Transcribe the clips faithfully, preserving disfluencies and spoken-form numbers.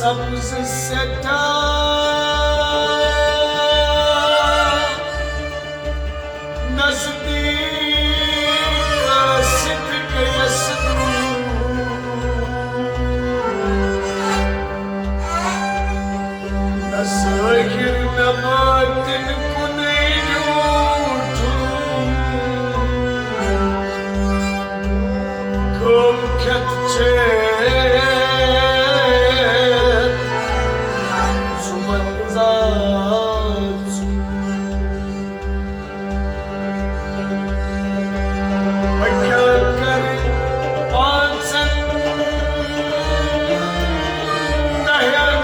سبز سیٹھاہ نزدیٖک ٲسِتھ گٔیَس دوٗر۔ نہ ظٲہِر نہ بٲطِن کُنُے نیوٗٹھُم۔ گٲو کھٮ۪تھ چیٚتھ زُمَن زاژ۔ بہٕ کیٛاہ کَرٕ پانٛژَن دَہَن؟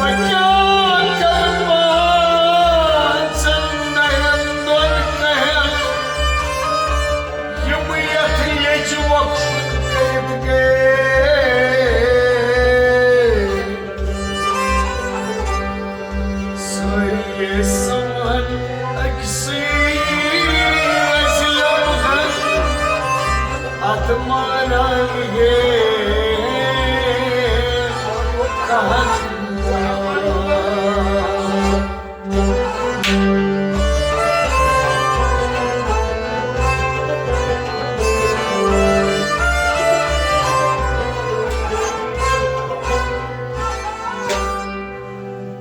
بہٕ کیٛاہ کَرٕ پانٛژَن دَہَن دۄن کَہَن، یِم یَتھ لیٚجہِ وۄپھُن کٔرِتھ گٔے؟ سٲری سَمہَن أکسٕے اَسہِ لَمہَن، اَتھ مانان گٔے کَہَن۔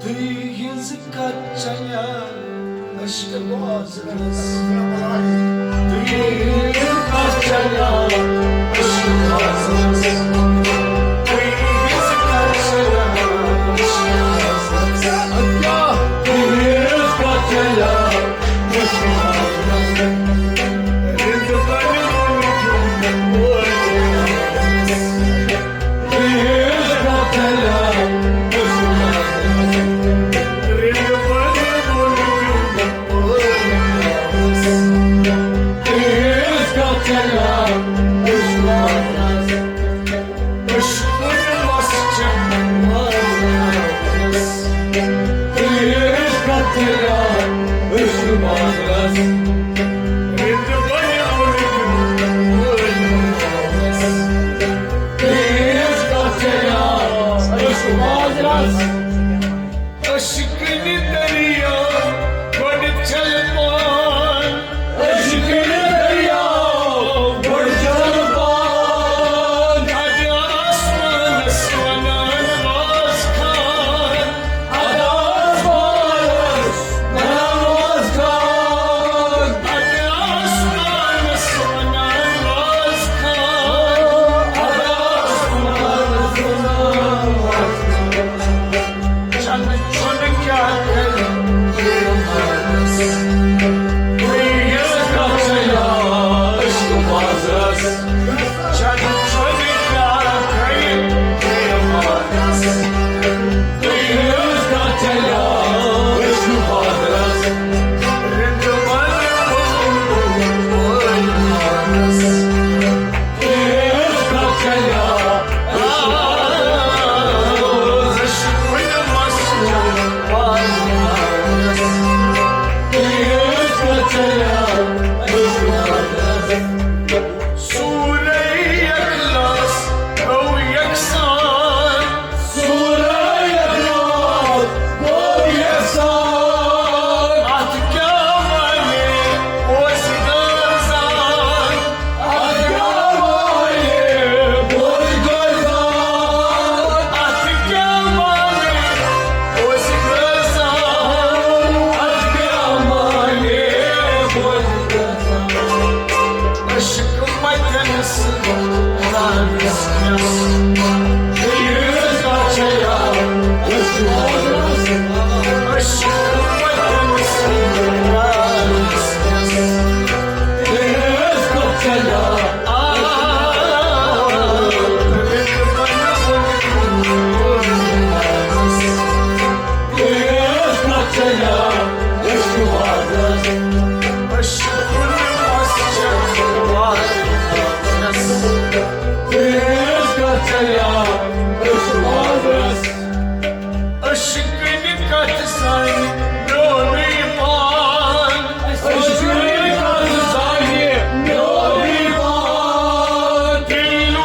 تُہۍ ہٕنٛز کتھ چلیا عشق بازرس۔ تُہۍ ہٕنٛز کتھ چلیا عشق بازرس۔ تُہۍ ہٕنٛز کتھ چلیا عشق بازرس۔ تُہۍ ہٕنٛز کتھ چلیا عشق بازرس۔ رِنٛدٕ بنہِ وُنہِ کیُتھ وٲتۍ۔ عشقٕنۍ دریا گۄڈٕ چھلہِ پان۔ عشقٕنۍ دریا گۄڈٕ چھلہِ پان۔ اَدٕ آسمانس وَنان واز خان۔ اَدٕ آسمانس وَنان واز خان۔ اَدٕ آسمانس وَنان واز خان۔ اَدٕ آسمانس وَنان واز خان۔ چنہٕ چھُنہٕ کیٛاہ کرِ پیمانس۔ تُہۍ یِژھ کتھ چھےٚ یا عشق بازرس۔ چنہٕ چھُنہٕ کیٛاہ کرِ پیمانس۔ تُہۍ یِژھ کتھ چھےٚ یا عشق بازرس۔ رِنٛدٕ بنہِ وُنہِ پیمانس۔ سورہ اخلاص گوٚو یکسان۔ سورہ اخلاص گوٚو یکسان۔ اتھ کیٛاہ ونے اوس گرزان؟ اتھ کیٛاہ ونے اوس گرزان؟ اتھ کیٛاہ ونے اوس گرزان؟ اتھ کیٛاہ ونے اوس گرزان؟ عشق متن سٕنٛدِس ناوِس کیٛاہ؟ تیٖژ کتھ چھےٚ یا عشق بازرس؟ عشق متن سٕنٛدِس ناوِس کیٛاہ؟ تیٖژ کتھ چھےٚ یا؟ آ، تیٖژ کتھ چھےٚ یا عشق بازرس؟ عشق متن سٕنٛدِس ناوِس کیٛاہ؟ تیٖژ کتھ چھےٚ یا عشق بازرس؟ عشقٕنۍ کتھ زانہِ میونُے پان۔ عشقٕنۍ کتھ زانہِ میونُے پان۔ دِل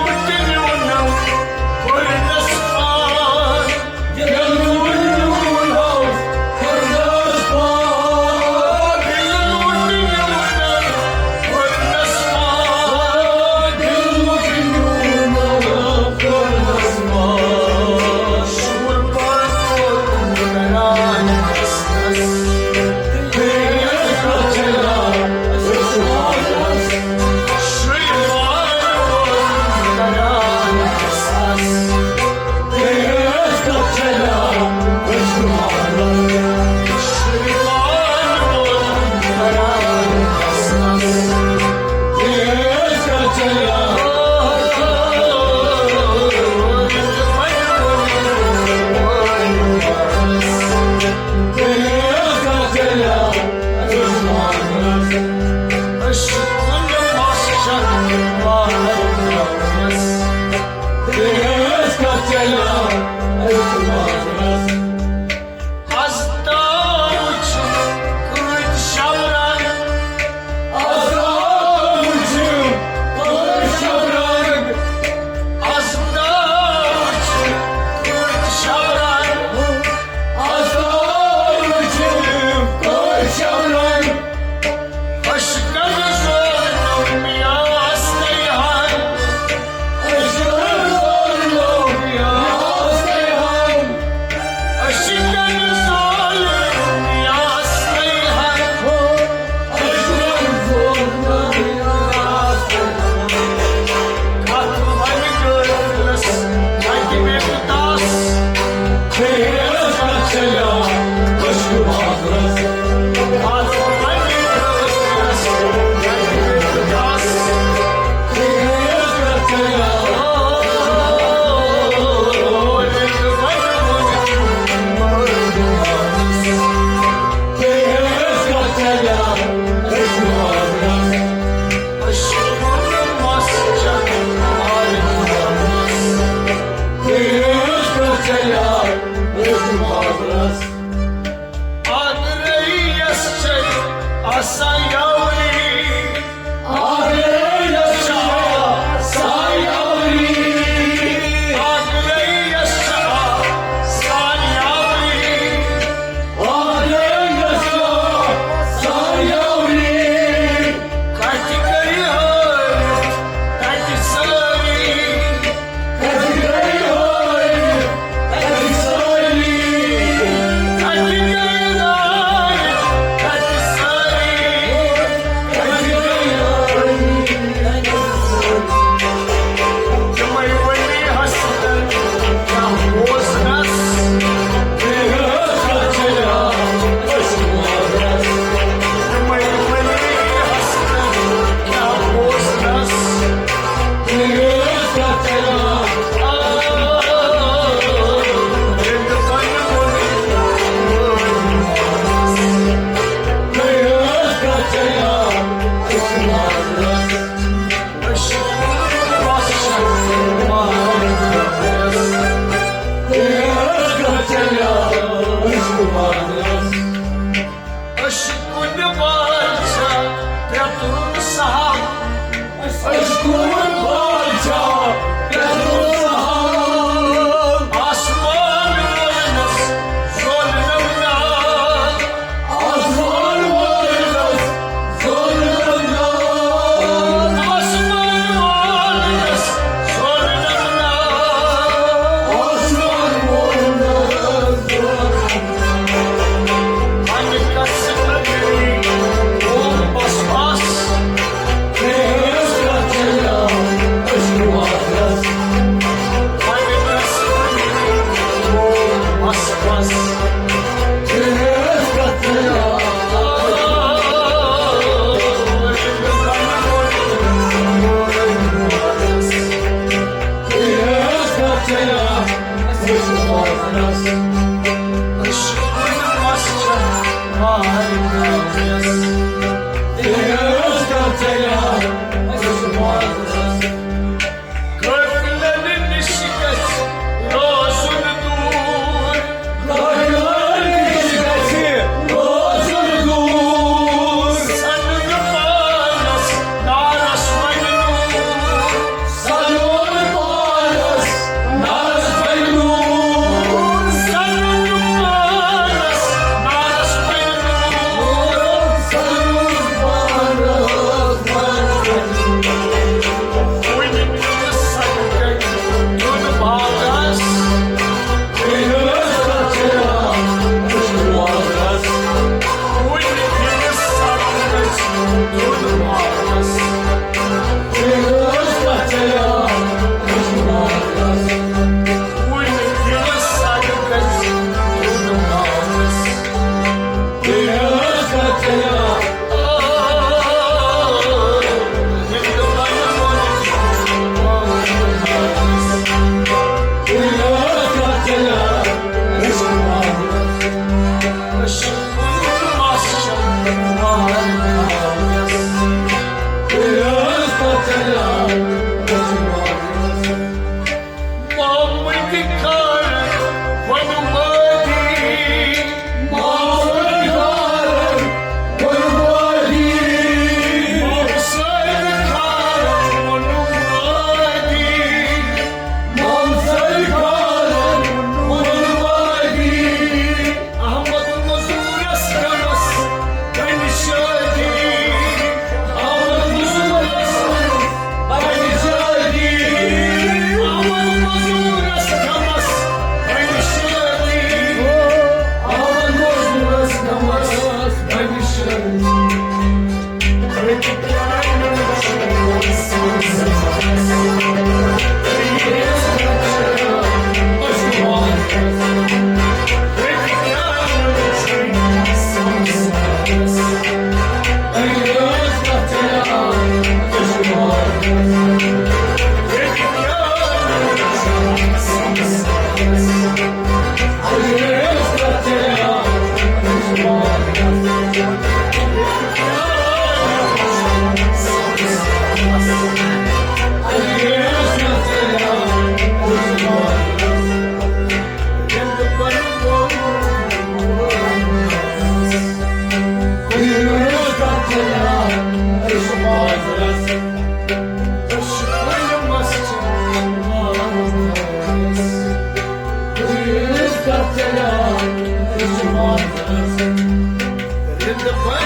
لا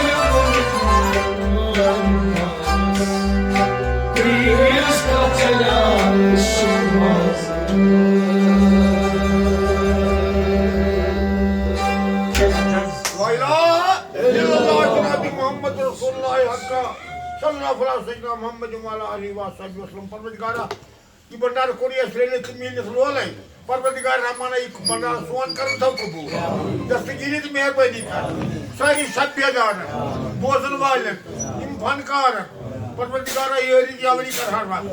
إله إلا الله جناب محمد رسول الله حقا صلى الله على سيدنا محمد وعلى آله وصحبه وسلم۔ پروردگارا، یہِ بنڈار کوٚر یَس رٔلِتھ تہٕ میٖلِتھ لولے۔ پروردگار رحمانہ، یہِ بنڈار سون کرن تھو قبول۔ دستگیری تہٕ مہربٲنی کر۔ سٲری سب بیدارن، بوزن والٮ۪ن، یِم فنکارن، پروردگارا، یٲری تہٕ یاوری کر ہر وقت۔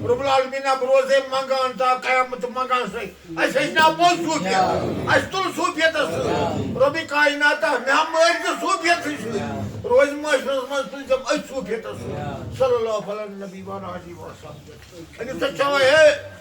رب العالمین، اب روزے منگان تا قیامت منگان سے۔ اَسہِ ہیٚچھناو پوٚز صوٗفیت، اَسہِ تُل صوٗفیتس سۭتۍ۔ رۄبِ کایناتہ، مےٚ ہا مٲرۍ تہِ صوٗفیتسٕے سۭتۍ۔ روزِ معاشرس منٛز تُلۍزٮ۪م أتھۍ صوٗفیتس سۭتۍ۔ صلی اللہ علی النبی وعلی آلہ وصحبہ۔ أمِس سۭتۍ چھا وۄنۍ ہے؟